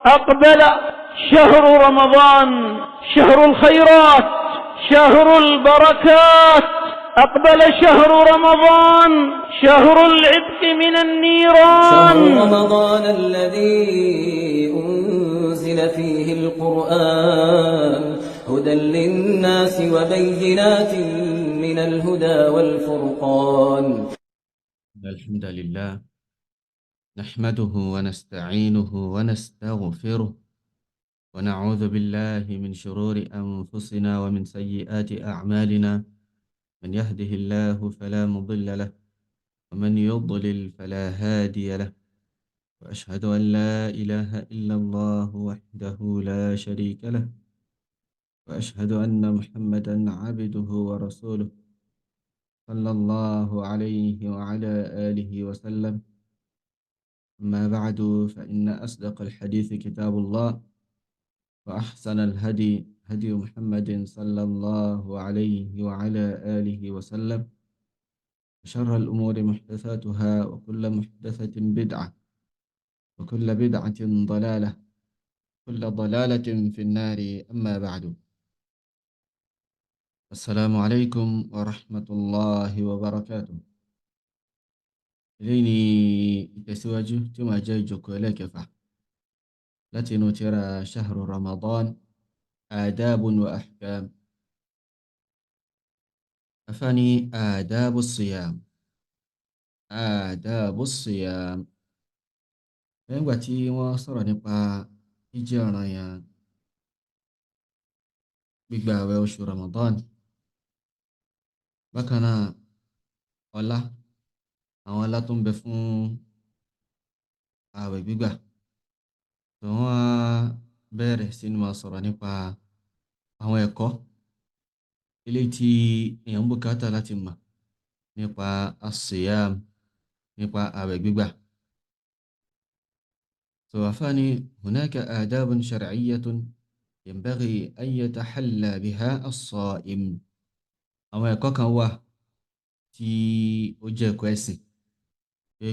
أقبل شهر رمضان، شهر الخيرات، شهر البركات. أقبل شهر رمضان، شهر العتق من النيران. شهر رمضان الذي أنزل فيه القرآن هدى للناس وبينات من الهدى والفرقان. الحمد لله نحمده ونستعينه ونستغفره ونعوذ بالله من شرور أنفسنا ومن سيئات أعمالنا، من يهده الله فلا مضل له ومن يضلل فلا هادي له، وأشهد أن لا إله إلا الله وحده لا شريك له، وأشهد أن محمدا عبده ورسوله صلى الله عليه وعلى آله وسلم. أما بعد، فإن أصدق الحديث كتاب الله، وأحسن الهدي هدي محمد صلى الله عليه وعلى آله وسلم، وشر الأمور محدثاتها، وكل محدثة بدعة، وكل بدعة ضلالة، كل ضلالة في النار. أما بعد، السلام عليكم ورحمة الله وبركاته. Eléyìí ni ìtẹ̀síwájú tí ó máa jẹ́ ìjókòó ẹlẹ́ẹ̀kẹfà láti inú tírà Shahru Ramadan Adabun wa Ahkam. Afáàní Adabu Siyam, Adabu Siyam. Lẹ́yìn ìgbà tí wọ́n sọ̀rọ̀ nípa jíjẹ́ ọ̀ranyàn gbígba àwẹ̀ oṣù Ramadan, bákan náà ọlá, àwọn ọlá tó ń bẹ fún ààwẹ̀ gbígbà, tó wọ́n á bẹ̀rẹ̀ sí ní máa sọ̀rọ̀ nípa àwọn ẹ̀kọ́ eléyìí tí èèyàn ń bùkátà láti mọ̀ nípa as-siyam, nípa ààwẹ̀ gbígbà. So àfáà ní hunaka adabun shar'iyyatun yanbaghi an yatahalla biha as-sa'im. Àwọn ẹ̀kọ́ kan wà tí ó jẹ́ ẹ̀kọ́ ẹ̀sìn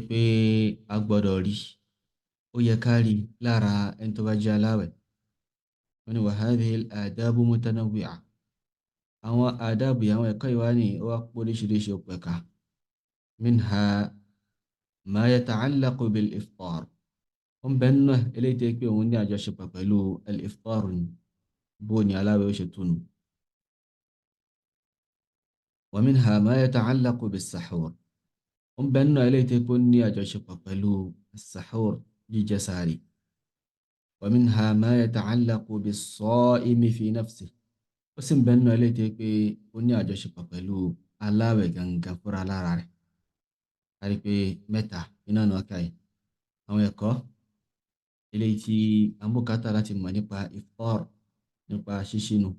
pé a gbọ́dọ̀ rí, ó yẹ ká rí lára ẹni tó bá jẹ́ aláwẹ̀. Wọ́n ní wa hadhihi al-adabu mutanawwi'a. Àwọn àdábù, àwọn ẹ̀kọ́ yìí wá ní ó wá pé oríṣiríṣi, ó pẹ̀ka. Minha ma yata'allaqu bil-iftar. Ó ń bẹ nínú ẹ̀ eléyìí tó jẹ́ pé òun ní àjọṣepọ̀ pẹ̀lú al-iftar ni, bó ni aláwẹ̀ ó ṣe túnu. Wa minha ma yata'allaqu bis-sahur. Ó ń bẹ nínú eléyìí tó jẹ́ pé ó ní àjọṣepọ̀ pẹ̀lú as-sahur, jíjẹ sààrì. Wa minha ma yata'allaqu bis-sa'imi fi nafsihi. Ó sì ń bẹ nínú eléyìí tó jẹ́ pé ó ní àjọṣepọ̀ pẹ̀lú aláwẹ̀ gangan fúnra lára rẹ̀. A rí pé mẹ́ta iná náà kà yìí. Àwọn ẹ̀kọ́ eléyìí tí a ń bùkátà láti mọ̀ nípa iftar, nípa ṣíṣínu.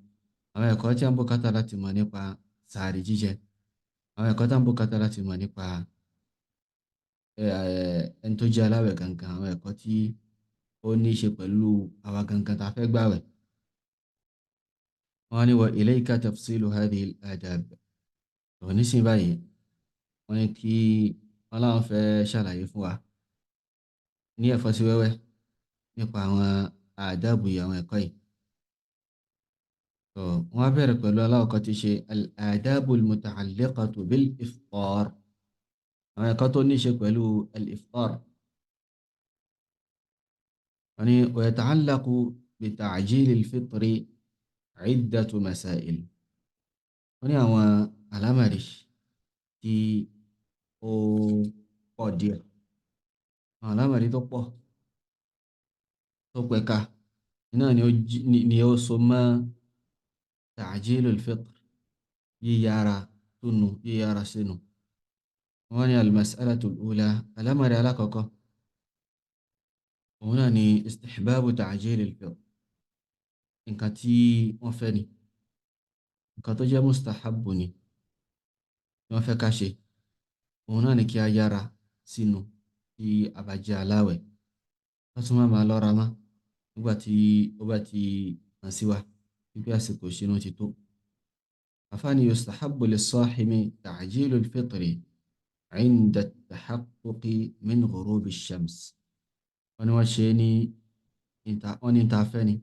Àwọn ẹ̀kọ́ tí a ń bùkátà láti mọ̀ nípa sààrì jíjẹ. Àwọn ẹ̀kọ́ tí a ń bùkátà láti mọ̀ nípa ẹni tó jẹ́ aláwẹ̀ gangan. Àwọn ẹ̀kọ́ tí ó ní í ṣe pẹ̀lú àwa gangan tá a fẹ́ gbàwẹ̀. Wọ́n ní wa ilayka tafsilu hadhihi al-adab. Ò nísìnyí báyìí, wọ́n ní kí wọ́n láwọn fẹ́ ṣàlàyé fún wa ní ẹ̀fọ́síwẹ́wẹ́ nípa àwọn àdábù yìí, àwọn ẹ̀kọ́ yìí. So wọ́n á bẹ̀rẹ̀ pẹ̀lú alákọ̀ọ́kọ́ tí ṣe al-adabu al-muta'alliqatu bil-iftar. Àwọn ẹ̀kọ́ tó ní ṣe pẹ̀lú al-iftar. Wọ́n ní wa yata'allaqu bi ta'jil al-fitri iddatu masail. Wọ́n ní àwọn àlámọ̀rí tí ó pọ̀ díẹ̀, àwọn àlámọ̀rí tó pọ̀ tó pẹ̀ka náà ni ó so mọ́ ta'jilul fitr, yíyára túnu, yíyára sínú. Wọ́n ní al-mas'alatul ula, àlámọ̀rí alákọ̀ọ́kọ́, òun náà ni istihbabu ta'jilil fitr. Nǹkan tí wọ́n fẹ́ ni, nǹkan tó jẹ́ mustahabbu ni wọ́n fẹ́ ká ṣe, òun náà ni kí a yára sínú tí a bá jẹ́ aláwẹ̀, ká tún má máa lọ́ra mọ́ nígbà tí ó bá ti hàn sí wa wípé àsìkò ìṣínú ti tó. Àfáàní yustahabbu lis-sahimi ta'jilul fitri 'inda at-tahaqquqi min ghurubi ash-shams. Wọ́n ní wọ́n ṣe ní Wọ́n ní ta fẹ́ ni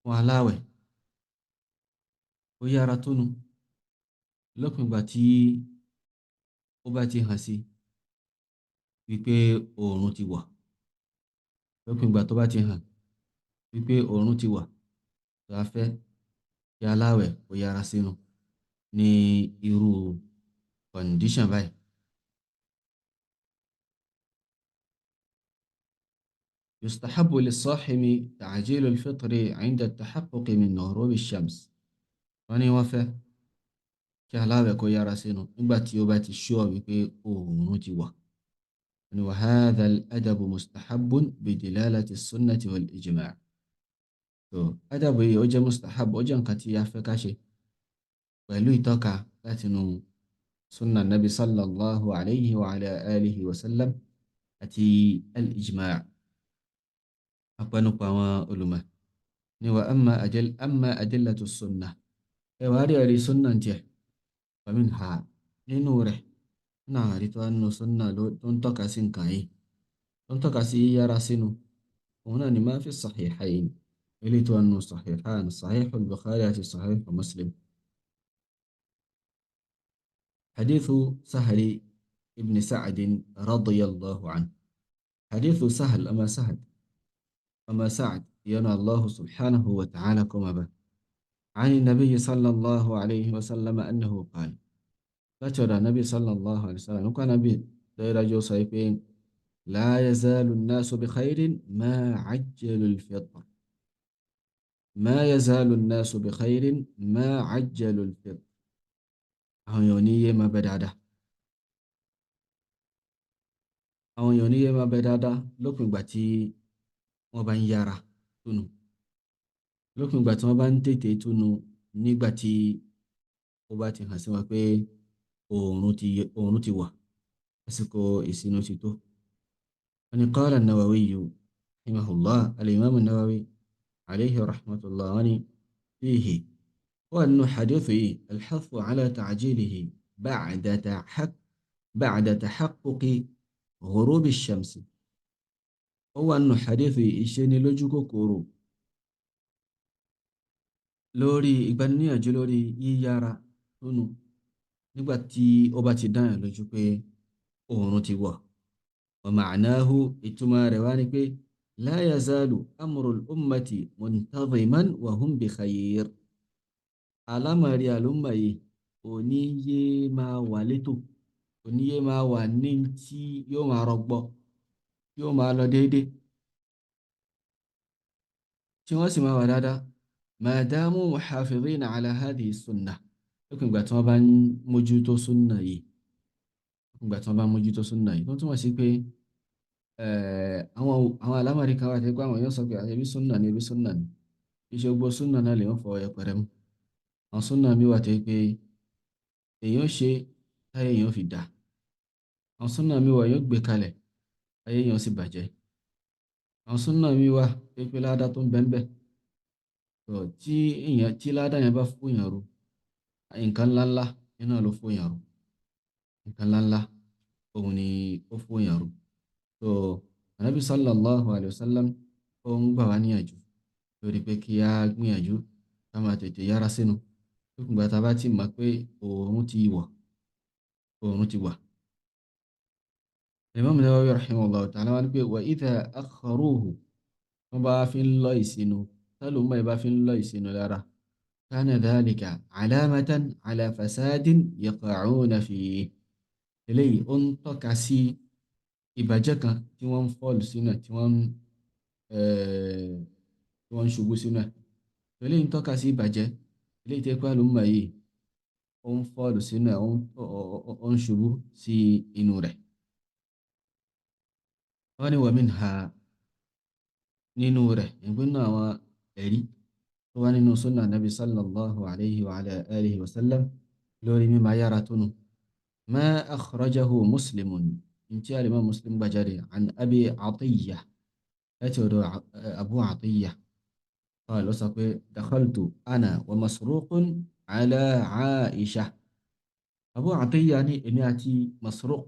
fún aláwẹ̀ ó yára túnu lópin ìgbà tí ó bá ti hàn sí wípé oòrùn ti wọ̀, lópin ìgbà tó bá ti hàn wípé oòrùn ti wọ̀, tó a fẹ́ kí aláwẹ̀ ó yára sínú ní irú condition báyìí. يستحب للصاحم تعجيل الفطر عند التحقق من غروب الشمس. Wọ́n ní wọ́n fẹ́ kí aláwẹ̀ kó yára sínú nígbà tí ó bá ti ṣúọ̀ wípé oòrùn ti wọ̀. Wọ́n ní وهذا الأدب مستحب بدلالة السنة والإجماع. So adabu yìí ó jẹ́ mustahab, ó jẹ́ nǹkan tí a fẹ́ ká ṣe pẹ̀lú ìtọ́ka látinú sunna nabi sallallahu alayhi wa ala alihi wa sallam àti al-ijma', apẹnupọ̀ àwọn olùmọ̀ ní. Wa amma adillatu sunnah, ẹ wàá rí ẹ̀rí sunna tiẹ̀, faminha, nínú rẹ̀ náà rí tó wà nínú sunna tó ń tọ́ka sí nǹkan yìí, tó ń tọ́ka sí yíyára sínú, òun náà ni ma fi sahihayn, eléyìí tó wà nínú sahihan, sahih al-Bukhari àti sahih Muslim. حديث سهل ابن سعد رضي الله عنه، حديث سهل أما سعد ينى الله سبحانه وتعالى كما به، عن النبي صلى الله عليه وسلم أنه قال، látọ̀dọ̀ النبي صلى الله عليه وسلم nípa Ànábì dájúdájú sọ pé لا يزال الناس بخير ما عجلوا الفطر، ما يزال الناس بخير ما عجلوا الفطر. Àwọn èèyàn ní yé máa bẹ dáadáa, àwọn èèyàn ní yé máa bẹ dáadáa lópin ìgbà tí wọ́n bá ń yára túnu, lópin ìgbà tí wọ́n bá ń tètè túnu nígbà tí ó bá ti hàn sí wọn pé oòrùn ti wọ̀, àsìkò ìsinú ti tó. Wọ́n ní qala an-Nawawi rahimahullah, al-imam an-Nawawi alayhi rahmatullah, wọ́n ní fihi, wà nínú hadithu yìí, al-hathu ala ta'jilihi ba'da tahaqquqi ghurubi ash-shamsi. Ó wà nínú hadithu yìí ìṣeni lójú kòkòrò lórí ìgbaniníyànjú lórí yíyára túnu nígbà tí ó bá ti dáyàn lójú pé oòrùn ti wọ̀. Wa ma'nahu, ìtumọ̀ rẹ̀ wá ní pé la yazalu amrul ummati muntaziman wa hum bi khayr. Alámọ̀rí àlùmọ̀ yìí ò ní yé máa wà létò, kò ní yé máa wà ní tí yóò máa rọgbọ, yóò máa lọ déédéé, tí wọ́n sì máa wà dáadáa, madamu muhafidhina ala hadhihi sunnah, lópin ìgbà tí wọ́n bá ń mójútó súnà yìí, lópin ìgbà tí wọ́n bá ń mójútó súnà yìí. Tó túmọ̀ sí pé àwọn alámọ̀rí kan wà tí pé àwọn èèyàn sọ pé ẹbí súnà ni, ẹbí súnà ni, iṣẹ́ gbogbo súnà náà lè ń fọ ẹpẹrẹ mú. Àwọn súnà mi wà tó pé èèyàn ṣe táyé èèyàn fi dà, àwọn súnà mi wà yóò gbé kalẹ̀ ayé èèyàn sì bàjẹ́, àwọn súnà mi wà tó pé ládá tó ń bẹ́ńbẹ́ tí èèyàn tí ládá yẹn bá fún èèyàn ru nǹkan ńláńlá iná ló fún èèyàn ru, nǹkan ńláńlá òun ni ó fún èèyàn ru. So Ànábì sallallahu alayhi wa sallam ó ń gbà wá níyànjú lórí pé kí á gbìyànjú ká máa tètè yára sínú lókùn ìgbà tá a bá ti mọ̀ pé oòrùn ti wọ̀, oòrùn ti wà. Imam Nawawi rahimahullah ta'ala wá ní pé wa idha akharuhu, wọ́n bá fi ń lọ ìsinú, tálùmọ́ ìbá fi ń lọ ìsinú lára, kana dhalika alamatan ala fasadin yaqa'una fihi. Eléyìí ó ń tọ́ka sí ìbàjẹ́ kan tí wọ́n ń fọ́ọ̀lù sínú ẹ̀, tí wọ́n ń ṣubú sínú ẹ̀. Eléyìí ń tọ́ka sí ìbàjẹ́ eléyìí tẹ́ pé àlùmọ̀ yìí ó ń fọ́ọ̀lù sínú ẹ̀, ó ń ṣubú sí inú rẹ̀. Wọ́n ní wa minha, nínú rẹ̀, ìpinnu àwọn ẹ̀rí tó wá nínú súnà nabi sallallahu alayhi wa ala alihi wa sallam lórí mímá yára túnú, ma akhrajahu muslimun, ntí alimá muslim gbàjáde, an abi atiyya, láti ọ̀dọ̀ abu atiyya, قال ó sọ pé dakhaltu ana wa masruqun ala aisha. Abu atiyya ní èmi àti masruq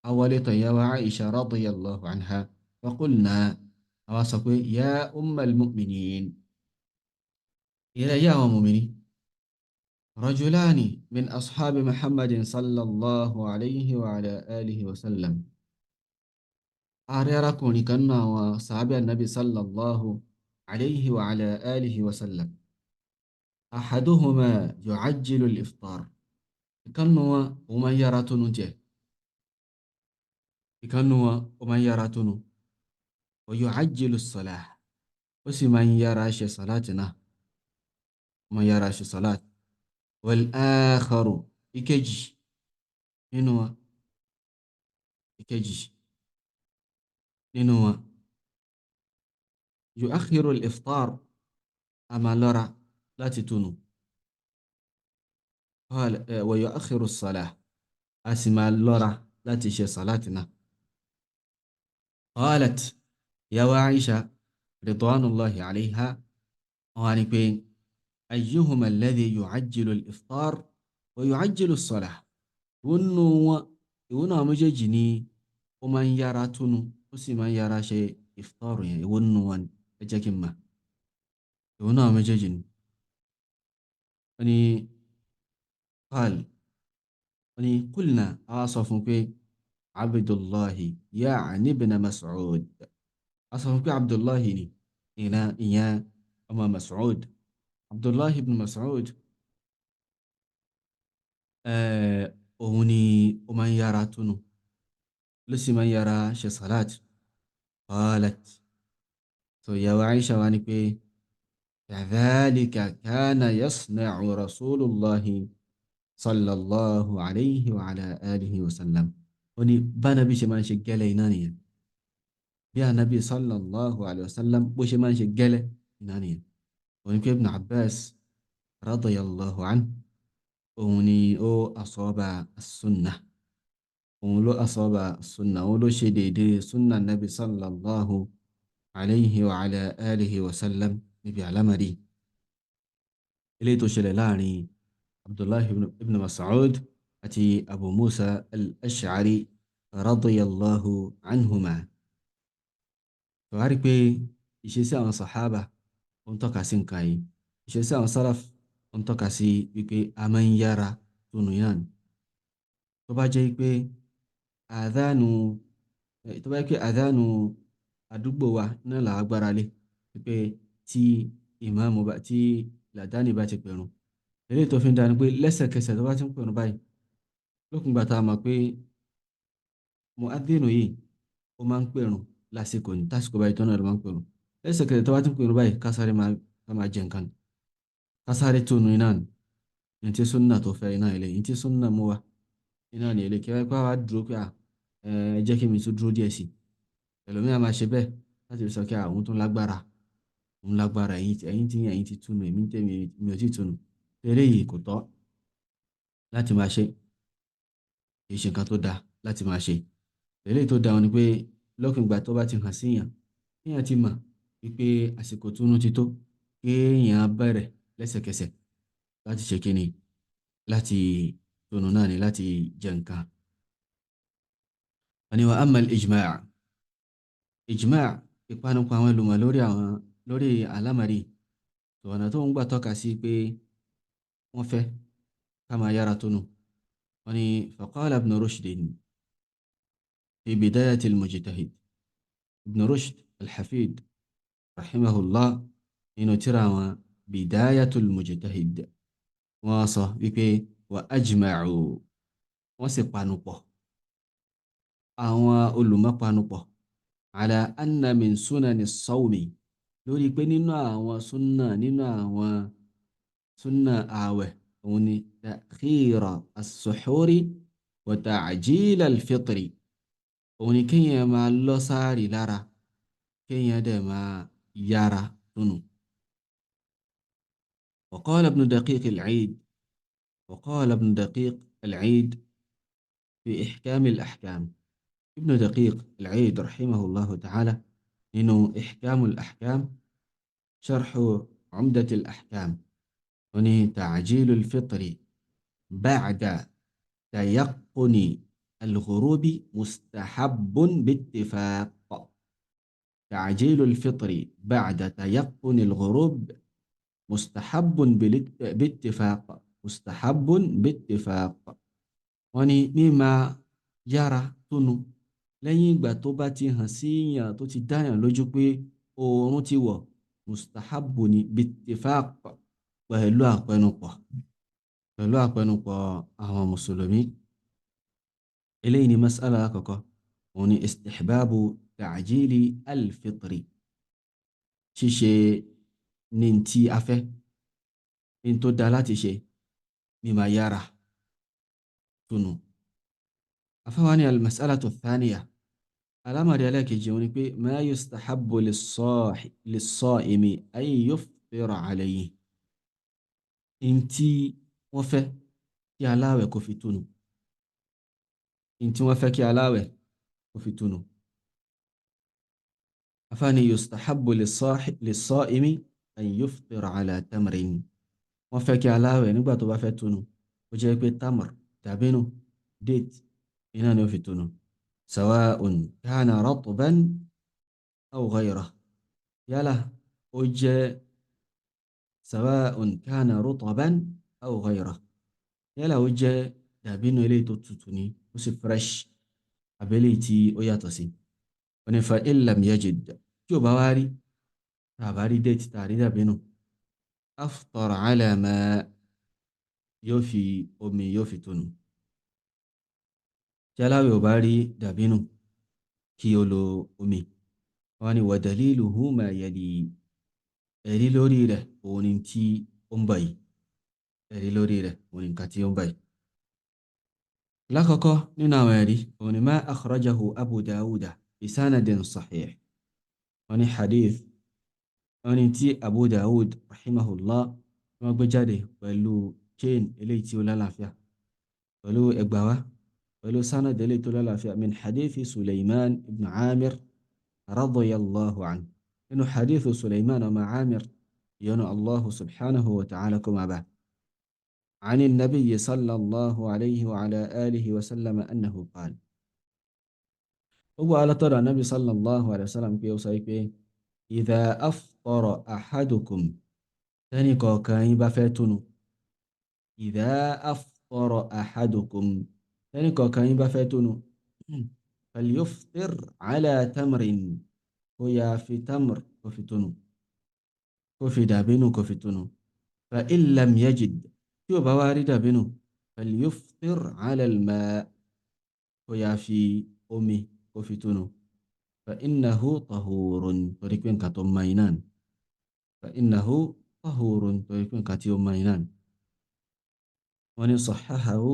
awọlé tọ̀ ìyá wa aisha radiyallahu anha, faqulna, Àwa sọ pé ya ummal mu'minin, ìrẹ́ yá àwọn mùmìnì, rajulani min ashabi Muhammadin sallallahu alayhi wa ala alihi wa sallam. Ààrẹ arákùnrin kan náà àwọn sàábẹ́ annabi sallallahu alayhi wa ala alihi wa sallam. Ahaduhuma yu'ajjilu al-iftar. Ìkan nínú wọn, òun máa ń yára túnu jẹ. Ìkan nínú wọn, ó máa ń yára túnu. Wa yu'ajjilu as-salah. Ó sì máa ń yára ṣe sàláàtì náà. Ó máa ń yára ṣe sàláàtì. Wal akharu, ìkejì nínú wọn, ìkejì nínú wọn, yu'akhiru al-iftar, a máa lọ́ra láti túnu. Qala wa yu'akhiru as-salah, a sì máa lọ́ra láti ṣe sàláàtì náà. Qalat, ìyàwó Aisha ridwanullahi alayha, wọ́n wá ní pé ayyuhuma alladhi yu'ajjilu al-iftar wa yu'ajjilu as-salah. Ìwọ nínú wọn, ìwọ náà méjèèjì ni ó máa ń yára túnu, ó sì máa ń yára ṣe iftar yẹn. Ìwọ nínú wọn, ẹ jẹ́ kí n mọ̀. Ìwọ náà méjèèjì ni. Wọ́n ní qal, wọ́n ní qulna, a wá sọ fún pé Abdullahi ya'ni ibn Mas'ud. A sọ fún pé Abdullahi ni ìyẹn ọmọ Mas'ud. Abdullahi ibn Mas'ud, òun ni ó máa ń yára túnu, ló sì máa ń yára ṣe salat. Qalat, so ìyàwó Aisha wá ní pé kadhalika kana yasna'u Rasulullahi sallallahu alayhi wa ala alihi wa sallam. Ó ní bá nàbí ṣe máa ń ṣe gẹ́lẹ́ iná nìyẹn. Bí ànábì sallallahu alayhi wa sallam bó ṣe máa ń ṣe gẹ́lẹ́ iná nìyẹn. Òun ni pé Ibn Abbas radiyallahu anhu, òun ni ó asọ́ba as-sunnah. Òun ló asọ́ba as-sunnah, òun ló ṣe déédéé sunnah nabi sallallahu alayhi wa ala alihi wa sallam níbi àlámàrí. Eléyìí tó ṣẹlẹ̀ láàrin Abdullahi ibn Mas'ud àti Abu Musa al-Ash'ari radiyallahu anhuma. Tó wá rí pé ìṣesí àwọn sàhábà ó ń tọ́ka sí nǹkan yìí. Ìṣesí àwọn sálàf ó ń tọ́ka sí wípé a máa ń yára túnu yàn. Tó bá jẹ́ pé àdánù, tó bá jẹ́ pé àdánù àdúgbò wa náà là á gbára lé, wípé tí ìmáàmù bá, tí làdáni bá ti pẹ̀rùn. Eléyìí tó fi ń dáa ni pé lẹ́sẹ̀kẹsẹ̀ tó bá ti ń pẹ̀rùn báyìí, lókun ìgbà tá a mọ̀ pé mu'adhdhinu yìí ó máa ń pẹ̀rùn lásìkò ní, tásìkò báyìí tó náà ló máa ń pẹ̀rùn. Lẹ́sẹ̀kẹsẹ̀ tó bá ti ń pẹ̀rùn báyìí, ká sáré máa, ká máa jẹ nǹkan. Ká sáré túnu iná ni. Ní tí súnnà tó fẹ́ iná ilé, ní tí súnnà mú wa iná ní ilé. Kí wá pé wá dúró pé à, ẹ jẹ́ kí mi tún dúró díẹ̀ sí. Ẹlòmíràn máa ṣe bẹ́ẹ̀ láti fi sọ pé àwọn tó lágbára, òun lágbára, ẹ̀yin ti túnu, èmi tèmi, mi ò tí túnu. Eléyìí kò tọ́ láti máa ṣe. Kì í ṣe nǹkan tó dáa láti máa ṣe. Eléyìí tó dáa ni pé lópin ìgbà tó bá ti hàn sí èèyàn, kéèyàn ti mọ̀ wípé àsìkò túnú ti tó, kéèyàn bẹ̀rẹ̀ lẹ́sẹ̀kẹsẹ̀ láti ṣe kíni, láti túnú náà ni láti jẹ nǹkan. Wọ́n ní wa amma al-ijma'. Ijma' ìpanupọ̀ àwọn olùmọ̀ lórí àwọn, lórí àlámọ̀rí. Ọ̀nà tó ń gbà tọ́ka sí pé wọ́n fẹ́ ká máa yára túnú. Wọ́n ní faqala Ibn Rushd fi bidayati al-mujtahid. Ibn Rushd al-Hafid rahimahullah nínú tírà wọn Bidayatul Mujtahid, wọ́n sọ wípé wa ajma'u, wọ́n sì panupọ̀, àwọn olùmọ̀ panupọ̀ ala anna min sunani sawmi, lórí pé nínú àwọn súnà, nínú àwọn súnà ààwẹ̀ òun ni ta'khira as-suhuri wa ta'jil al-fitri, òun ni kéèyàn máa lọ sáàrì lára, kéèyàn dẹ̀ máa yára túnu. وقال ابن دقيق العيد وقال ابن دقيق العيد في إحكام الأحكام. ابن دقيق العيد رحمه الله تعالى إنه إحكام الأحكام شرح عمدة الأحكام، هني تعجيل الفطر بعد تيقن الغروب مستحب باتفاق. Ta'jilu al-fitri ba'da tayaqquni al-ghurub mustahabbun bittifaq, mustahabbun bittifaq. Wọ́n ní mímá yára túnu lẹ́yìn ìgbà tó bá ti hàn sí yàn, tó ti dáyàn lójú pé oòrùn ti wọ̀, mustahabbu ni bittifaq, pẹ̀lú àpẹnupọ̀, pẹ̀lú àpẹnupọ̀ àwọn mùsùlùmí. Eléyìí ni mas'ala àkọ́kọ́, òun ni istihbabu ta'jili al-fitri, ṣíṣe ní tí a fẹ́, ní tó dá láti ṣe, mímá yára túnu. Afáwa ní al-mas'alatu thaniya, alámọ̀rí ẹlẹ́ẹ̀kejì, òun ni pé ma yustahabbu lis-sa'imi an yuftira alayhi, in tí wọ́n fẹ́ kí aláwẹ̀ kó fi túnu, in tí wọ́n fẹ́ kí aláwẹ̀ kó fi túnu. Afáàní yustahabbu lis-sa'imi an yuftira ala tamrin, wọ́n fẹ́ kí aláwẹ̀ nígbà tó bá fẹ́ túnu, ó jẹ́ pé tamr, dàbínú, date iná ni ó fi túnu, sawa'un kana ratban aw ghayrahu, yálà ó jẹ́ sawa'un kana rutban aw ghayrahu, yálà ó jẹ́ dàbínú eléyìí tó tutù ní, ó sì fresh, àbẹ́lẹ̀ tí ó yàtọ̀ sí. Wọ́n ní fa in lam yajid, tí ò bá wá rí, tá a bá rí date, tá a rí dàbínú, aftara ala ma, yóò fi omi, yóò fi túnu. Tí aláwẹ̀ ò bá rí dàbínú, kí ó lo omi. Wọ́n ní wa daliluhu ma yali, ẹ̀rí lórí rẹ̀ òun ni tí ó ń bọ̀ yìí, ẹ̀rí lórí rẹ̀ òun ni nǹkan tí ó ń bọ̀ yìí. Lákọ̀ọ́kọ́ nínú àwọn ẹ̀rí, òun ni ma akhrajahu Abu Dawuda bisanadin sahih. Wọ́n ní hadith, wọ́n ní tí Abu Dawud rahimahullah wọ́n gbé jáde pẹ̀lú chain eléyìí tí ó lálàáfíà, pẹ̀lú ẹgbàwá, pẹ̀lú sanad eléyìí tó lálàáfíà, min hadithi Sulaiman ibn Amir radiyallahu anhu, nínú hadithu Sulaiman ọmọ Amir, ìyọ́nú Allahu subhanahu wa ta'ala kó máa bá. عن النبي صلى الله عليه وعلى آله وسلم أنه قال، هو على ترى النبي صلى الله عليه وسلم كي يوصيك إذا أفطر أحدكم، تاني كوكاين بفاتنو، إذا أفطر أحدكم، تاني كوكاين بفاتنو، فليفطر على تمر، هو في تمر كفتنو، كفي دابنو كفتنو. فإن لم يجد، tí ò bá wá rí dàbínù, falyuftir ala al-ma', kó yá fi omi kó fi túnu, fa innahu tahurun, torí pé nǹkan tó mọ́ iná ni, fa innahu tahurun, torí pé nǹkan tí ó mọ́ iná ni. Wọ́n ní sahahahu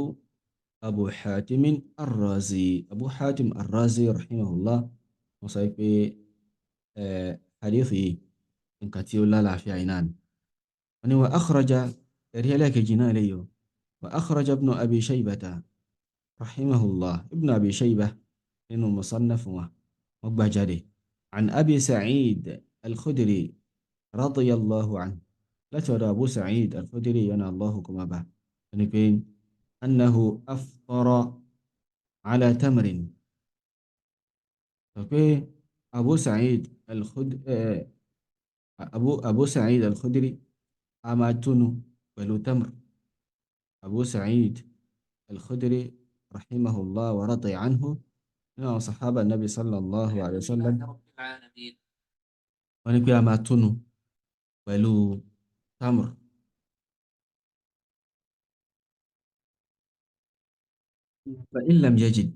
Abu Hatim ar-Razi, Abu Hatim ar-Razi rahimahullah wọ́n sọ pé hadith yìí nǹkan tí ó lálàáfíà iná ni. Wọ́n ní wa akhraja, ẹ̀rí ẹlẹ́ẹ̀kejì náà lè yọ, wa akhraja ibn Abi Shaybata rahimahullah, ibn Abi Shayba nínú musannaf wa wọ́n gbà jáde, an Abi Sa'id al-Khudri radiyallahu anhu, láti ọ̀dọ̀ Abu Sa'id al-Khudri yọ̀nà Allahu kuma bá, wọ́n ní pé annahu aftara ala tamrin, sọ pé Abu Sa'id al-Khudri, Abu Sa'id al-Khudri a máa túnu pẹ̀lú tamr. Abu Sa'id al-Khudri rahimahullah wa radiya anhu, nínú àwọn sahaba nabi sallallahu alayhi wa sallam, wọ́n ní pé a máa túnu pẹ̀lú tamr. Fa in lam yajid,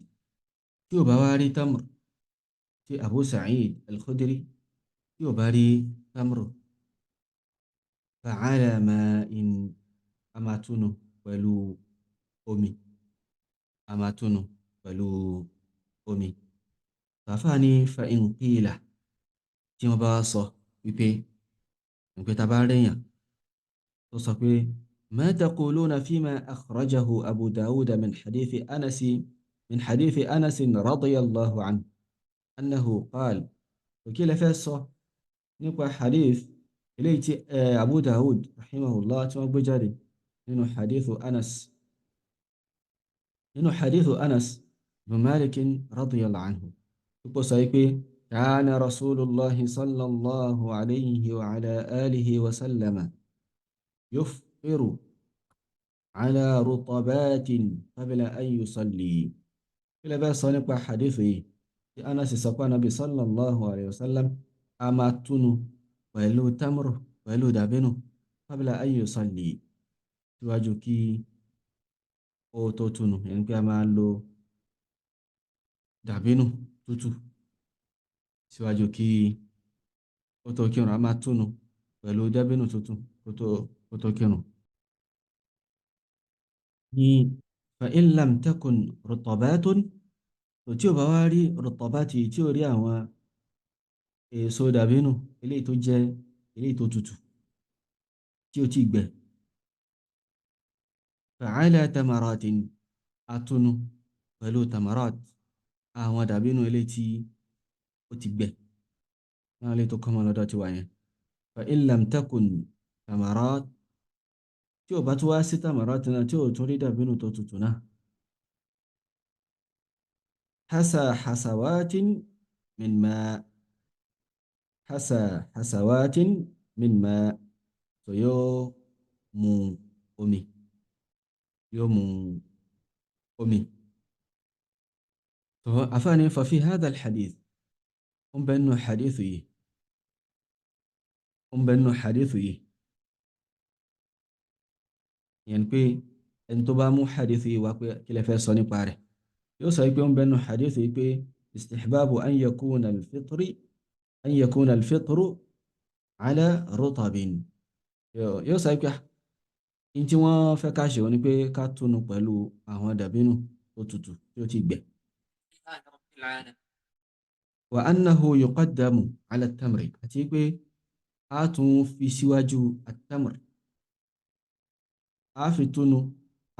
tí ò bá wá rí tamr, tí Abu Sa'id al-Khudri tí ò bá rí tamr, fa ala ma'in, a máa túnu pẹ̀lú omi, a máa túnu pẹ̀lú omi. Fàáfàá ní fa in qila, tí wọ́n bá sọ wípé ìpè tá a bá ríyàn tó sọ pé ma taquluna fima akhrajahu Abu Dawud min hadithi Anas radiyallahu anhu annahu qala, òkè lè fẹ́ sọ nípa hadith eléyìí tí Abu Dawud rahimahullah tí wọ́n gbé jáde nínú hadithu Anas, nínú hadithu Anas bin Malik radiyallahu anhu, púpọ̀ sọ wípé كان رسول الله صلى الله عليه وعلى آله وسلم يفطر على رطبات قبل أن يصلي. Kí lẹ fẹ́ sọ nípa hadith yìí tí Anas sọ pé Ànábì sallallahu alayhi wa sallam a máa túnu pẹ̀lú tamru, pẹ̀lú dàbínù, qabla an yusalli, síwájú kí ó tó túnu, ẹni pé a máa lo dàbínù tútù síwájú kí ó tó kírun, a máa túnu pẹ̀lú dàbínù tútù kó tó kírun. Ní fa in lam takun rutabatun, tó tí ò bá wá rí rutabati, tí ò rí àwọn èso dàbínù eléyìí tó jẹ́ eléyìí tó tutù tí ó ti gbẹ, fa ala tamaratin, atúnu pẹ̀lú tamarat, àwọn dàbínù eléyìí tí ó ti gbẹ náà lè tó kọ́mọ lọ́dọ̀ tí wà yẹn. Fa in lam takun tamarat, tí ò bá tún wá sí tamarat náà, tí ò tún rí dàbínù tó tutù náà, hasa hasawatin min ma, hasa hasawatin min ma, tó yóò mu omi, yóò mu omi. Tó afáàní fa fi hadha al-hadith, ó ń bẹ nínú hadith yìí, ó ń bẹ nínú hadith yìí, ìyẹn pé ẹni tó bá mú hadith yìí wá pé kí lẹ fẹ́ sọ nípa rẹ̀, yóò sọ pé ó ń bẹ nínú hadith yìí pé istihbabu an yakuna al-fitri, an yakuna al-fitru ala rutabin. Yóò sọ pé in tí wọ́n fẹ́ ká ṣe ni pé ká túnu pẹ̀lú àwọn dàbínù tó tutù tí ó ti gbẹ. Wa annahu yuqaddamu ala at-tamri, àti pé a tún fi síwájú at-tamr, a fi túnu,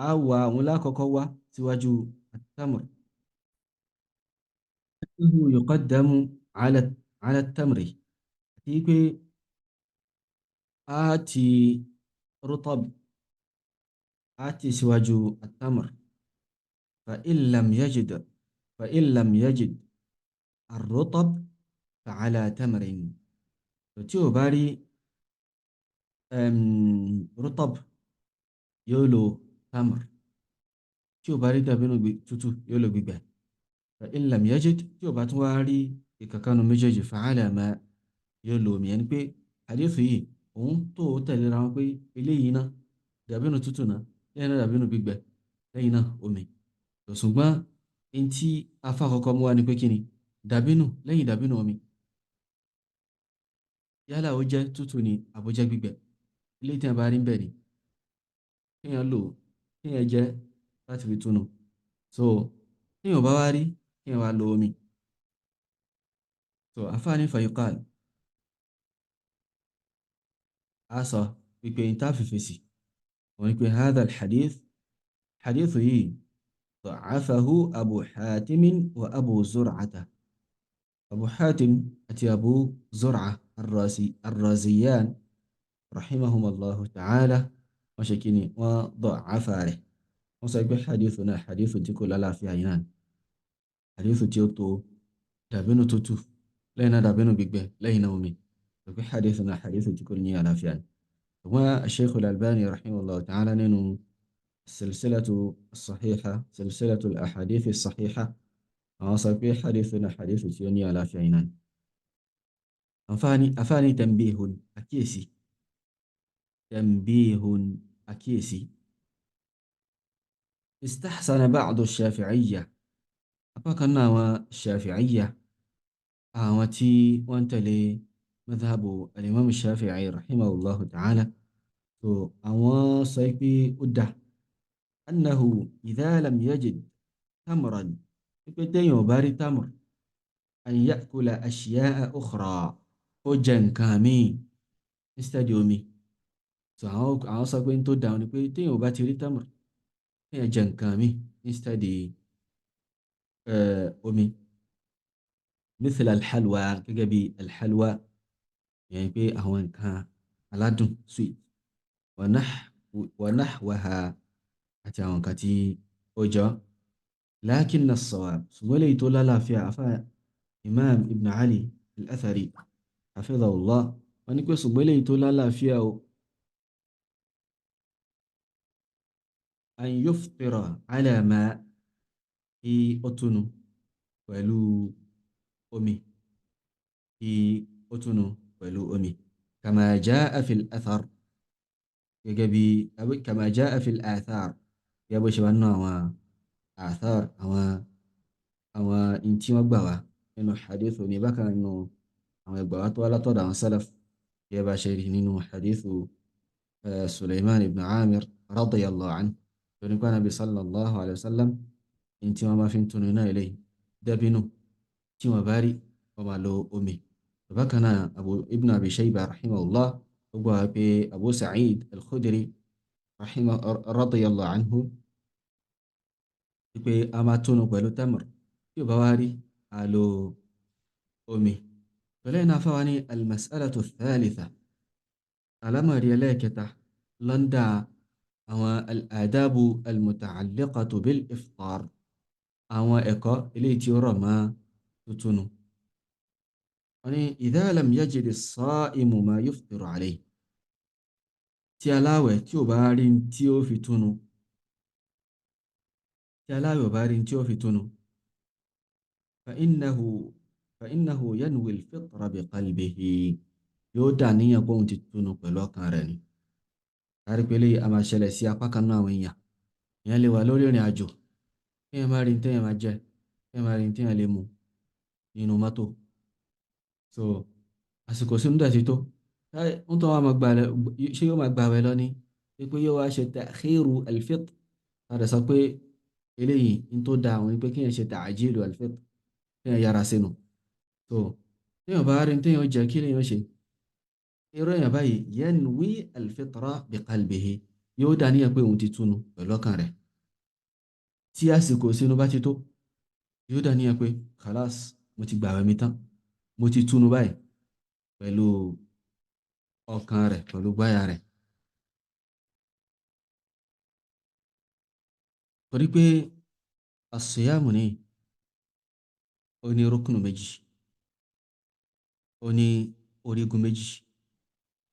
a wà àwọn lákọ̀ọ́kọ́ wá síwájú at-tamr. Annahu yuqaddamu ala at-tamri, àti pé a ti rutab, a ti síwájú at-tamr. Fa in lam yajid, fa in lam yajid ar-rutab fa ala tamrin, tí ò bá rí rutab yóò lo tamr, tí ò bá rí dàbínù tútù yóò lo gbígbẹ. Fa in lam yajid, tí ò bá tún wá rí ìkàkánú méjèèjì, fa ala ma, yóò lo omi. Ẹni pé hadith yìí òun tó tẹ̀léra wọn pé eléyìí náà dàbínù tútù náà, lẹ́yìn náà dàbínù gbígbẹ, lẹ́yìn náà omi. Ṣùgbọ́n in tí afá kọ́kọ́ mú wá ní pé kí ni dàbínù, lẹ́yìn dàbínù omi, yálà ó jẹ́ tútù ni àbójẹ́ gbígbẹ, ilé tí a bá rí ń bẹ̀ ni kéèyàn lò, kéèyàn jẹ láti fi túnu. So kéèyàn bá wá rí, kéèyàn wá lo omi. So afáàní fayuqal, a sọ wípé n tá fi fèsì òun ni pé hadha al-hadith, hadith yìí da'afahu Abu Hatim wa Abu Zur'ata, Abu Hatim àti Abu Zur'a ar-Raziyan rahimahumallahu ta'ala, wọ́n ṣe kí ni, wọ́n da'afa rẹ̀, wọ́n sọ pé hadith náà hadith tí kò lálàáfíà yìí náà, hadith tí ó tó dàbínú tútù lẹ́yìn náà dàbínú gbígbẹ lẹ́yìn náà omi, sọ pé hadith náà hadith tí kò ní àlàáfíà ni. Ṣùgbọ́n Shaykh al-Albani rahimahullahu ta'ala nínú silsilatu as-sahiha, silsilatu al-ahadith as-sahiha, àwọn sọ pé hadith náà hadith tí ó ní àlàáfíà yìí náà. Àǹfààní tanbihun, àkíyèsí, tanbihun, àkíyèsí. Istahsana ba'du ash-Shafi'iyya, apá kan náà àwọn Shafi'iyya, àwọn tí wọ́n tẹ̀lé madhhabu al-Imam Shafi'i rahimahullahu ta'ala, so àwọn sọ pé ó dá annahu idha lam yajid tamran, pípé téèyàn ò bá rí tamr, an ya'kula ashya'a ukhra, ó jẹ nǹkan míì instead omi. So àwọn sọ pé n tó dáa ni pé téèyàn ò bá ti rí tamr, kéèyàn jẹ nǹkan míì instead omi. Mithla alhalwa, gẹ́gẹ́ bí alhalwa, yẹn pé àwọn nǹkan aládùn, sweet, wa nahwaha, àti àwọn nǹkan tí ó jọ. Lakinna as-sawab, ṣùgbọ́n eléyìí tó lálàáfíà, afá Imam Ibn Ali al-Athari hafidhahullah, wọ́n ní pé ṣùgbọ́n eléyìí tó lálàáfíà o, an yuftira ala ma, kí ó túnu pẹ̀lú omi, kí ó túnu pẹ̀lú omi, kama jaa fil athar, gẹ́gẹ́ bí kama jaa fil athar, gẹ́gẹ́ bó ṣe wá nínú àwọn athar, àwọn in tí wọ́n gbà wá nínú hadithu ní bákan nínú àwọn ẹgbà wá tó wá látọ̀dọ̀ àwọn salaf, gẹ́gẹ́ bá ṣe rí nínú hadithu Sulaiman ibn Amir radiyallahu anhu, tó ní pé Ànábì sallallahu alayhi wa sallam in tí wọ́n máa fi ń túnu náà eléyìí dàbínù, tí wọ́n bá rí wọ́n máa lo omi. Bákan náà Abu Ibn Abi Shayba rahimahullah ó gbà wá pé Abu Sa'id al-Khudri radiyallahu anhu pé a máa túnu pẹ̀lú tamr, tí ò bá wá rí a lo omi. Pẹ̀lú ẹ̀ náà fáwa ní al-mas'alatu thalitha, alámọ̀rí ẹlẹ́ẹ̀kẹta lọ́ndà àwọn al-adabu al-muta'alliqatu bil-iftar, àwọn ẹ̀kọ́ eléyìí tí ó rọ̀ mọ́ tútúnu. Wọ́n ní idha lam yajid as-sa'imu ma yuftiru alayhi, tí aláwẹ̀ tí ò bá rí tí ó fi túnu, tí aláwẹ̀ ò bá rí tí ó fi túnu, fa innahu yanwi al-fitra bi qalbihi, yóò dà níyàn pé òun ti túnu pẹ̀lú ọkàn rẹ̀ ni. Kárí pé eléyìí a máa ṣẹlẹ̀ sí apá kan náà àwọn èèyàn. Èèyàn lè wà lórí ìrìn àjò, kéèyàn má rí téèyàn máa jẹ, kéèyàn má rí téèyàn lè mu nínú mọ́tò. So àsìkò sínú dẹ̀ ti tó, ń tọ́ wa máa gbà ṣé yóò máa gbààwẹ̀ lọ ni, pé yóò wá ṣe ta'khiru al-fitr. A dẹ̀ sọ pé eléyìí ń tó da àwọn ni pé kéèyàn ṣe ta'jilu al-fitr, kéèyàn yára sínú. So téèyàn bá rí téèyàn jẹ, kí lèèyàn ṣe? Irú èèyàn báyìí yanwi al-fitra bi qalbihi, yóò dá níyàn pé òun ti túnu pẹ̀lú ọkàn rẹ̀. Tí àsìkò sínú bá ti tó, yóò dá níyàn pé khalas, mo ti gbààwẹ̀ mi tán, mo ti túnu báyìí pẹ̀lú ọkàn rẹ̀, pẹ̀lú gbáyà rẹ̀. Torí pé as-siyamu ní ó ní rúkùnù méjì, ó ní orígun méjì,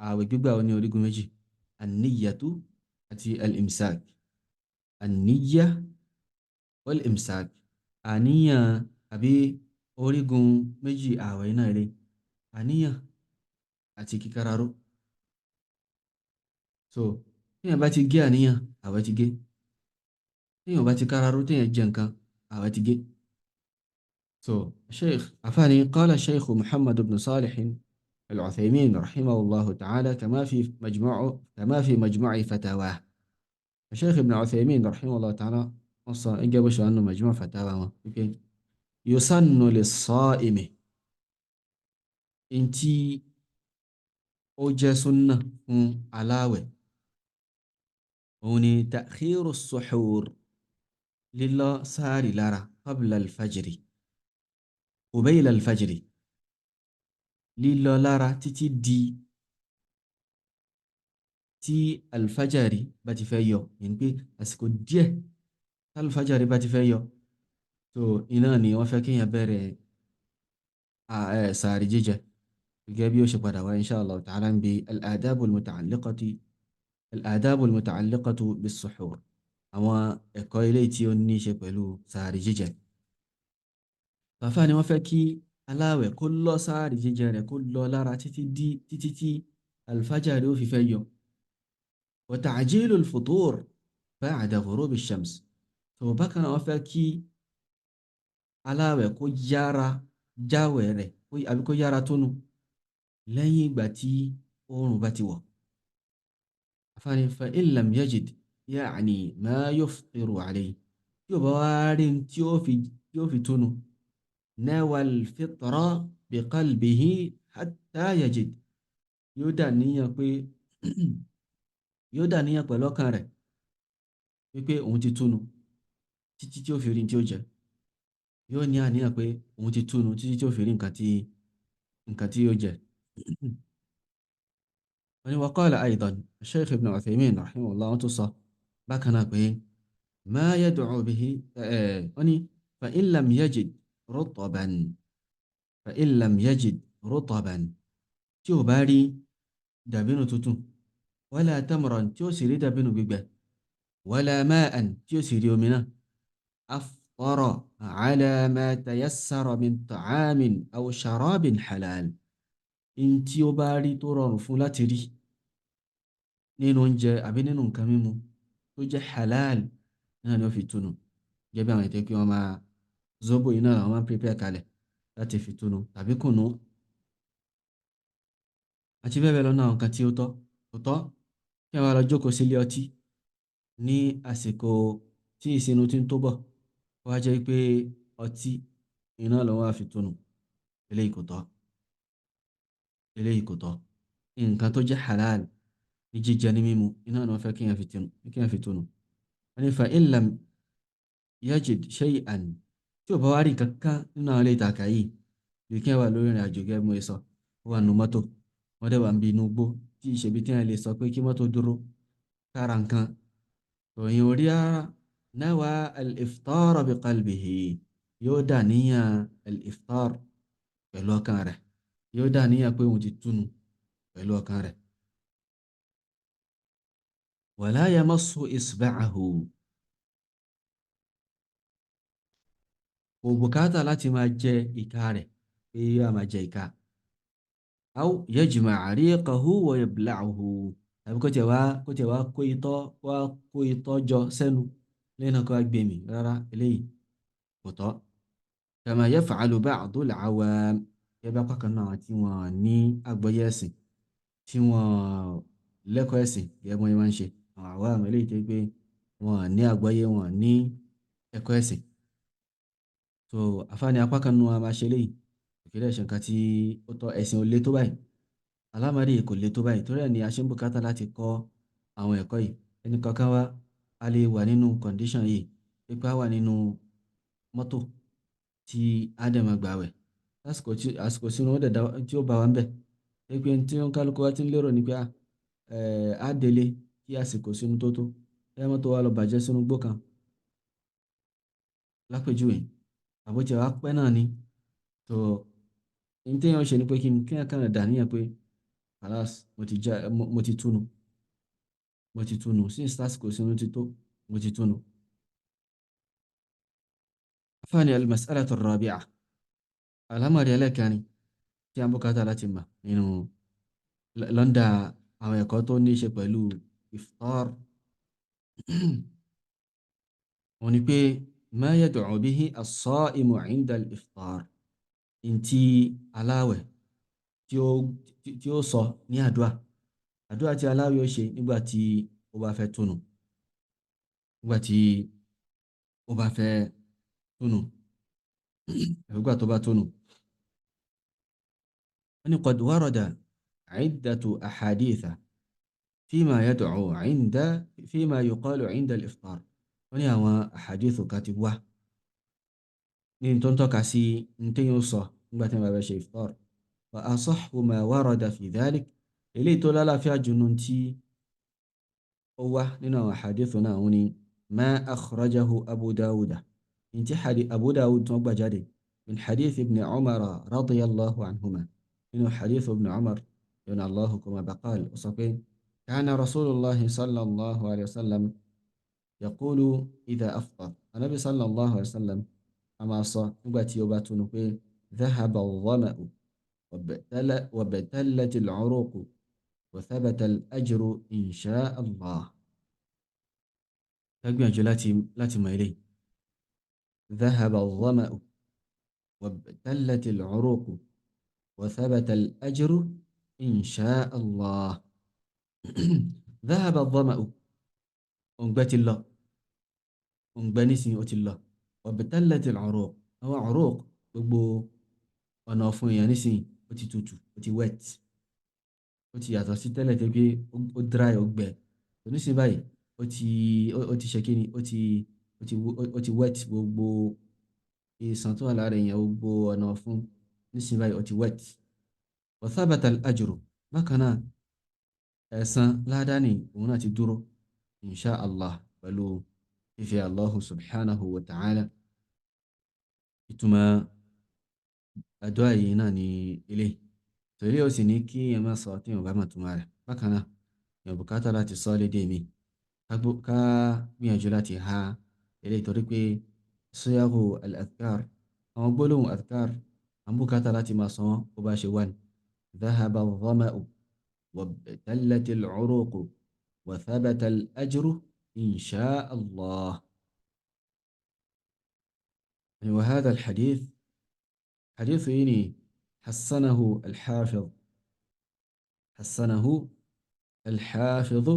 ààwẹ̀ gbígbà ó ní orígun méjì, an-niyyatu àti al-imsak. An-niyya wal-imsak, àníyàn àbí orígun méjì ààwẹ̀ náà rẹ̀, àníyàn àti kíkáraró. So téèyàn bá ti gé àníyàn, ààwẹ̀ ti gé. Téèyàn bá ti káraró, téèyàn jẹ nǹkan, ààwẹ̀ ti gé. So sheikh afáàní qala sheikh Muhammad ibn Salih al-Uthaymin rahimahullahu ta'ala kama fi majmu'i fatawah. Sheikh ibn Uthaymin rahimahullahu ta'ala wọ́n sọ ẹgbẹ́ bó ṣe wà nínú majmu' fatawa wọn wípé yusannu lis-sa'imi, ntí ó jẹ́ súnnà fún aláwẹ̀ òun ni ta'khiru as-suhur, lílọ sáàrì lára qabla al-fajri, qabla al-fajri, lílọ lára títí di tí alfajari bá ti fẹ́ yọ, yẹn pé àsìkò díẹ̀ tí alfajari bá ti fẹ́ yọ. So iná ni wọ́n fẹ́ kéèyàn bẹ̀rẹ̀ sàárì jíjẹ, gẹ́gẹ́ bí ó ṣe padà wá insha Allah ta'ala ń bi al-adabu al-muta'alliqati al-adabu al-muta'alliqatu bis-suhur, àwọn ẹ̀kọ́ ilé tí ó ní ṣe pẹ̀lú sàárì jíjẹ. Bàfá ni wọ́n fẹ́ kí aláwẹ̀ kó lọ sáàrì jíjẹ rẹ̀, kó lọ lára títí tí alfajari ó fi fẹ́ yọ. Wa ta'jilu al-futur ba'da ghurubi ash-shams. Tó bákan náà wọ́n fẹ́ kí aláwẹ̀ kó yára jáwẹ̀ rẹ̀ àbí kó yára túnu lẹ́yìn ìgbà tí oòrùn bá ti wọ̀. Àfáàní fa in lam yajid ya'ni ma yuftiru alayhi, tí ò bá wá rí tí ó fi túnu, nawa al-fitra bi qalbihi hatta yajid, yóò dà níyàn pé yóò dà níyàn pẹ̀lú ọkàn rẹ̀ wípé òun ti túnu títí tí ó fi rí tí ó jẹ. Yóò ní àníyàn pé òun ti túnu títí tí ó fi rí nǹkan tí ó jẹ. Wọ́n ní wa qala aydan Shaykh Ibn Uthaymin rahimahullah, wọ́n tún sọ bákan náà pé ma yad'u bihi, wọ́n ní fa in lam yajid rutban, Fa in lam yajid rutaban, tí ò bá rí dàbínù tuntun, wala tamran, tí ó sì rí dàbínù gbígbẹ, wala ma'an, tí ó sì rí omi náà, aftara ala ma tayassara min ta'amin aw sharabin halal, in tí ó bá rí tó rọrùn fún láti rí nínú oúnjẹ àbí nínú nǹkan mímu tó jẹ́ halal náà ni ó fi túnu. Gẹ́gẹ́ bí àwọn ètò kí wọ́n máa zobo iná làwọn máa ń prepare kalẹ̀ láti fi túnu, tàbí kùnú àti bẹ́ẹ̀ bẹ́ẹ̀ lọ́nà àwọn nǹkan tí ó tọ́. Kò tọ́ kí wọ́n lọ jókòó sílé ọtí ní àsìkò tí ìsinú ti ń tó bọ̀, kó wá jẹ́ pé ọtí iná lòun á fi túnu. Eléyìí kò tọ́, eléyìí kò tọ́. Nǹkan tó jẹ́ halal ní jíjẹ ní mímu iná ni wọ́n fẹ́ kí wọ́n fi túnu. Wọ́n ní fa in lam yajid shay'an, tí ò bá wá rí kankan nínú àwọn ilé ìtàkà yìí, bí kí wọ́n wà lórí ìrìn àjò gẹ́gẹ́ bí mo sọ, ó wà nínú mọ́tò, wọ́n dẹ̀ wà ń bí inú igbó tí ìṣèbí tí wọ́n lè sọ pé kí mọ́tò dúró kára nǹkan òyìn orí ara, nawa al-iftar bi qalbihi, yóò dà níyàn al-iftar pẹ̀lú ọkàn rẹ̀, yóò dà níyàn pé òun ti túnu pẹ̀lú ọkàn rẹ̀. Wala yamassu isba'ahu, kò bùkátà láti máa jẹ ìka rẹ̀, pé yóò máa jẹ ìka. Aw yajma'a riqahu wa yabla'uhu, tàbí kó tiẹ̀ wá kó itọ́, wá kó itọ́ jọ sẹ́nu lẹ́yìn náà kó wá gbé mì. Rárá, eléyìí kò tọ́. Kama yaf'alu ba'du al-'awam, gẹ́gẹ́ bí apá kan náà tí wọ́n ní àgbọ́yé ẹ̀sìn, tí wọ́n lẹ́kọ̀ọ́ ẹ̀sìn, gẹ́gẹ́ bí wọ́n máa ń ṣe àwọn awam, eléyìí tó pé wọ́n ní àgbọ́yé, wọ́n ní ẹ̀kọ́ ẹ̀sìn. So àfáàní apá kan nínú wa máa ṣe eléyìí, kì í dẹ̀ ṣe nǹkan tí ó tọ́. Ẹ̀sìn ò le tó báyìí, alámọ̀rí kò le tó báyìí, torí ẹ̀ ni a ṣe ń bùkátà láti kọ́ àwọn ẹ̀kọ́ yìí. Ẹnì kankan wa a lè wà nínú condition yìí, pé a wà nínú mọ́tò tí a dẹ̀ máa gbààwẹ̀ lásìkò tí àsìkò sínú ó dẹ̀ dá tí ó bá wa ń bẹ̀, pé tí ó ń kálukú wa ti ń lérò ni pé á délé kí àsìkò sínú tó tó, ẹ mọ́tò wa lọ bàjẹ́ sínú igbó kan lápèjúwe, àbójẹ wa pẹ́ náà ni. Tó ní téèyàn ṣe ni pé kí n kéèyàn kàn dà níyàn pé khalas, mo ti já, mo ti túnu, mo ti túnu, since lásìkò sínú ti tó, mo ti túnu. Afáàní al-mas'alatu ar-rabi'a, alámọ̀rí ẹlẹ́kẹrin tí a ń bùkátà láti mọ̀ nínú lọ́ndà àwọn ẹ̀kọ́ tó ní í ṣe pẹ̀lú iftar, wọ́n ní pé ma yad'u bihi as-sa'imu 'inda al-iftar, ntí aláwẹ̀ tí ó sọ ní àdúà, àdúà tí aláwẹ̀ ó ṣe nígbà tí ó bá fẹ́ túnu, nígbà tí ó bá fẹ́ túnu, nígbà tó bá túnu. Wọ́n ní qad warada 'iddatu ahaditha fima yad'u 'inda fima yuqalu 'inda al-iftar. Wọ́n ní àwọn ahadithu kan ti wá ní tó ń tọ́ka sí ní tí yóò sọ nígbà tí wọ́n bá fẹ́ ṣe iftar. Wa asahhu ma warada fi dhalik, eléyìí tó lálàáfíà jù nù tí ó wá nínú àwọn ahadithu náà, wọ́n ní ma akhrajahu Abu Dawuda, ní tí Abu Dawud tó gbà jáde, min hadith ibn Umar radiyallahu anhuma, nínú hadith ibn Umar ibn Allahu kuma baqal, ó sọ pé kana Rasulullah sallallahu alayhi wa sallam yaqulu idha aftar, anabi sallallahu alayhi wa sallam a máa sọ nígbà tí ó bá túnu pé dhahaba adh-dhama'u wabtallat al-'uruqu wa thabata al-ajru insha Allah. Ká gbìyànjú láti mọ eléyìí. Dhahaba adh-dhama'u wabtallat al-'uruqu wa thabata al-ajru insha Allah. Dhahaba adh-dhama'u, òǹgbẹ ti lọ, òǹgbẹ nísìnyí ó ti lọ. Wabtallat al-'uruq, àwọn 'uruq, gbogbo ọ̀nà ọ̀fun èèyàn nísìnyí ó ti tutù, ó ti wet, ó ti yàtọ̀ sí tẹ́lẹ̀ tó pé ó dry, ó gbẹ. Nísìnyí báyìí ó ti ṣe kíni, ó ti wet, gbogbo ìsàn tó wà lára èèyàn, gbogbo ọ̀nà ọ̀fun nísìnyí báyìí ó ti wet. Wa thabata al-ajru, bákan náà ẹ̀san ládàáni òun náà ti dúró, insha Allah, pẹ̀lú fífi Allahu subhanahu wa ta'ala. Ìtumọ̀ Àdúrà yìí náà ni eléyìí. Torí ó sì ní kí ẹ má sọ tí èèyàn bá mọ̀ túmọ̀ rẹ̀. Bákan náà, èèyàn bùkátà láti sọ lédè mi. Ká gbìyànjú láti há eléyìí torí pé síyáhù al-adhkar, àwọn gbólóhùn adhkar, à ń bùkátà láti máa sọ wọ́n bó bá ṣe wà ní. Dhahaba adh-dhama'u wabtallati al-'uruqu wa thabata al-ajru insha Allah. وهذا الحديث حديث إني حسنه الحافظ، حسنه الحافظ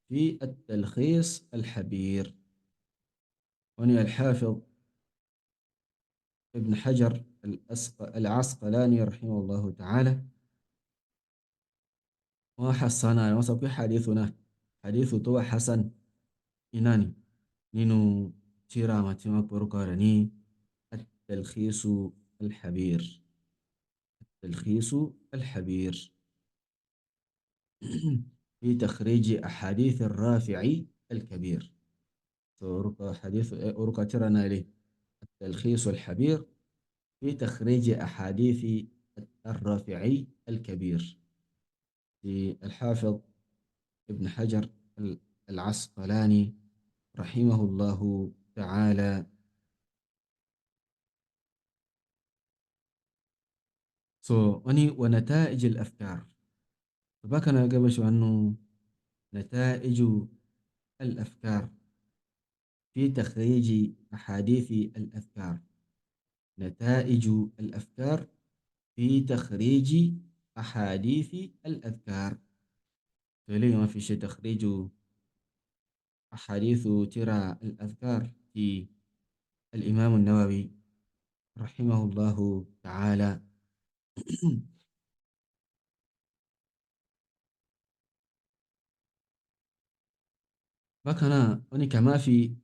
في التلخيص الحبير. وني الحافظ ابن حجر العسقلاني رحمه الله تعالى وحسنه، وصف حديثنا حديث تو حسن إناني نينو تيرا ما تيما بركارني التلخيص الحبير، التلخيص الحبير في تخريج أحاديث الرافعي الكبير. حديث أرقى ترنا لي التلخيص الحبير في تخريج أحاديث الرافعي الكبير للحافظ ابن حجر العسقلاني رحمه الله تعالى. So وني ونتائج الأفكار. فبكنا قبل شو أنه نتائج الأفكار في تخريج أحاديث الأذكار، نتائج الأفكار في تخريج أحاديث الأذكار. فليه ما في شيء تخريج أحاديث ترى الأذكار في الإمام النووي رحمه الله تعالى. بكنا كما في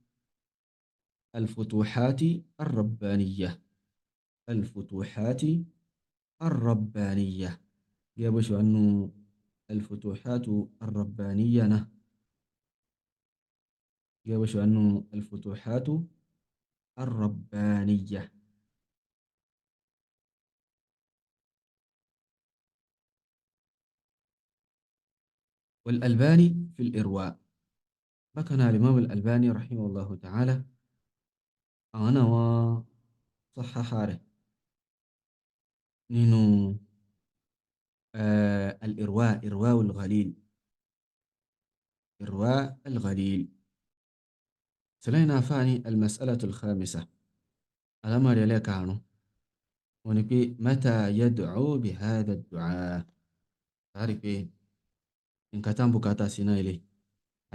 الفتوحات الربانية، الفتوحات الربانية يبشو أنه الفتوحات الربانية نه يبشو أنه الفتوحات الربانية. والألباني في الإرواء. بكنا الإمام الألباني رحمه الله تعالى أنا وصححاره نينو الإرواء، إرواء الغليل، إرواء الغليل. سلينا فاني المسألة الخامسة الأمر إليك عنه ونبي متى يدعو بهذا الدعاء. تعرف إيه إن كتام بكاتا سينا إليه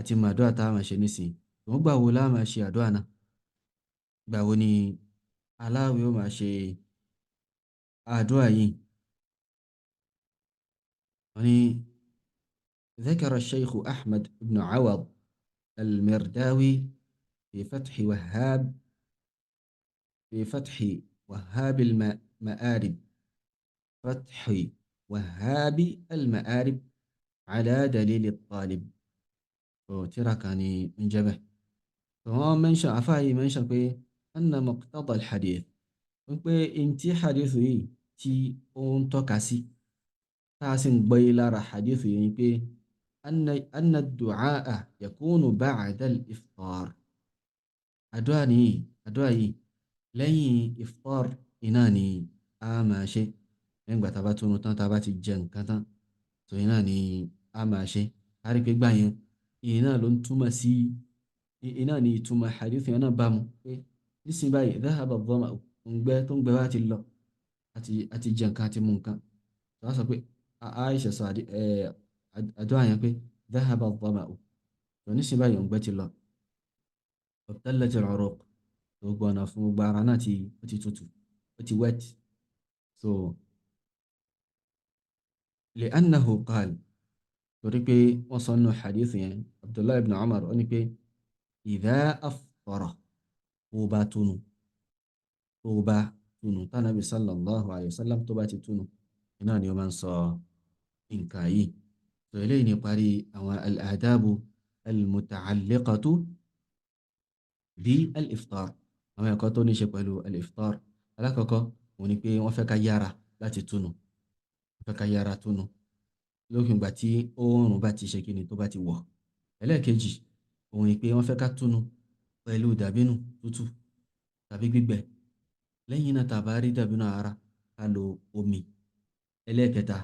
àti mọ àdúrà tá a máa ṣe nísìnyí. Wọ́n gbà wo la máa ṣe àdúrà náà? Gbà wo ni aláwẹ̀ ó máa ṣe àdúrà yìí? Wọ́n ní ذكر الشيخ أحمد بن عوض المرداوي في فتح وهاب، في فتح وهاب المآرب، فتح وهاب المآرب على دليل الطالب. ترى كان انجبه فهو منشأ عفاي منشأ بي أن مقتضى الحديث بي انتي حديثي تي اون توكاسي تاسن بيلار حديثي بي أن الدعاء يكون بعد الإفطار. أدواني أدوائي لين إفطار إناني آماشي لين بتاباتو نتان تاباتي جن كذا تو إناني آماشي هاري بيك باين iná ló ń túmọ̀ sí iná ni ìtumọ̀ hadith yẹn náà bá mu pé nísìnyí báyìí dhahaba adh-dhama'u òǹgbẹ tó ń gbẹ wá ti lọ àti jẹ nǹkan àti mu nǹkan. Tó wá sọ pé Aisha sọ àdúrà yẹn pé dhahaba adh-dhama'u tó nísìnyí báyìí òǹgbẹ ti lọ. Wabtallat al-'uruq tó gbọ́nà fún gbogbo ara náà ó ti tutù ó ti wet. So li'annahu qal torí pé wọ́n sọ nínú hadith yẹn Abdullahi ibn Umar ó ní pé idha aftara tó bá túnu tó bá túnu tánàbí sallallahu alayhi wa sallam tó bá ti túnu iná ni ó máa ń sọ nǹkan yìí. Tó eléyìí ní parí àwọn al-adabu al-muta'alliqatu bí al-iftar, àwọn ẹ̀kọ́ tó ní ṣe pẹ̀lú al-iftar. Alákọ̀ọ́kọ́ òun ni pé wọ́n fẹ́ ká yára láti túnu, wọ́n fẹ́ ká yára túnu lópin ìgbà tí oòrùn bá ti ṣe kíni tó bá ti wọ̀. Ẹlẹ́ẹ̀kejì, òun ni pé wọ́n fẹ́ ká túnu pẹ̀lú dàbínù tútù tàbí gbígbẹ. Lẹ́yìn náà, tá a bá rí dàbínù ara, ká lo omi. Ẹlẹ́ẹ̀kẹta,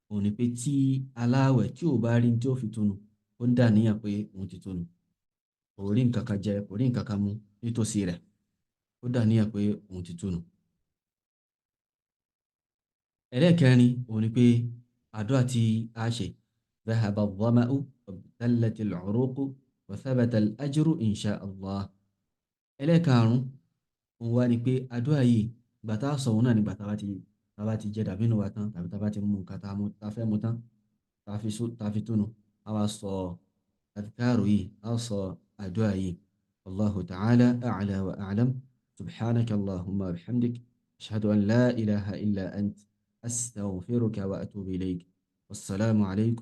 òun ni pé tí aláàwẹ̀ tí ò bá rí tí ó fi túnu, ó ń dà níyàn pé òun ti túnu. Kò rí nǹkan kan jẹ, kò rí nǹkan kan mu nítòsí rẹ̀, ó dà níyàn pé òun ti túnu. Ẹlẹ́ẹ̀kẹrin, òun ni pé àdúrà tí a ṣe, dhahaba adh-dhama'u wabtallati al-'uruqu wa thabata al-ajru insha Allah. Ẹlẹ́ẹ̀karùn-ún, òun wá ni pé àdúrà yìí, ìgbà tá a sọ òun náà nígbà tá a bá ti jẹ dàbínù wa tán tàbí tá a bá ti mú nǹkan tá a fẹ́ mu tán, tá a fi túnu, a wá sọ adhkaru yìí, a sọ àdúrà yìí. Wallahu ta'ala a'la wa a'lam. Subhanaka Allahumma wa bihamdik, ashhadu an la ilaha illa ant, astaghfiruka wa atubu ilayk. Wassalamu alaykum.